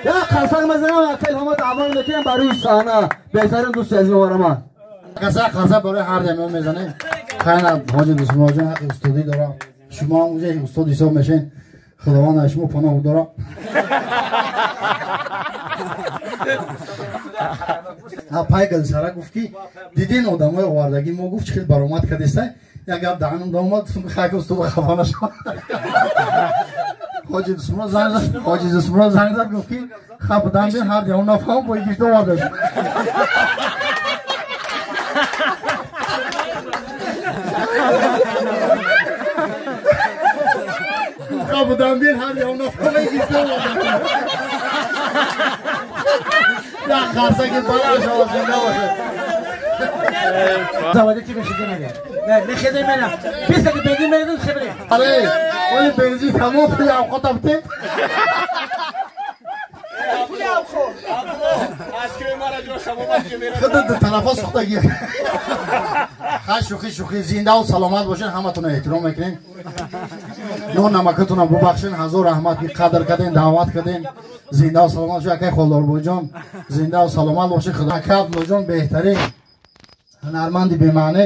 Як қарсак мезанам, як илҳомат аввал мекунам барои саҳна. Беҳтарин дӯсти азиз моварама. Каса қарса барои ҳар даме мезанем. Хайна ҳоҷи Дусмуродҷон ҳаққи устодӣ дорам. Шумо ҳам уҷа устод ҳисоб мешин. Худованд аз шумо паноҳ дорам. Пай Гулсара гуфт ки дидин одамои овардагӣ мо гуфт чӣ хел баромад кардеста. Як гап даҳанам даомад, хайка устод хафа нашавад. Ҳоҷи Дусмурод занг зад, ҳоҷи Дусмурод занг зад гуфт ки хаб дан бин ҳар ҷавон нафаҳм бо гишт овардаш. Хаб дан бин ҳар ҷавон нафаҳм гишт овардаш. Як қарсаки баланд шавад, зинда бошад. Заводи ки мехизе мере. Не, мехизе мере. Писа ки бензин мерезем хебре. Аре, оли бензин тамом пули авқот абте. Худо ду тарафа сӯхтагӣ. Хай шӯхӣ шӯхӣ, зиндаву саломат бошен, ҳаматонро эҳтиром мекунем. Нон намакатонро бубахшен, ҳазор раҳмат ки қадр кардем, даъват кардем. Зиндаву саломат бошед, акай Холдорбойҷон. Зиндаву саломат бошед, Худо. Ака Абдуллоҷон беҳтарин ҳунарманди бемаъне.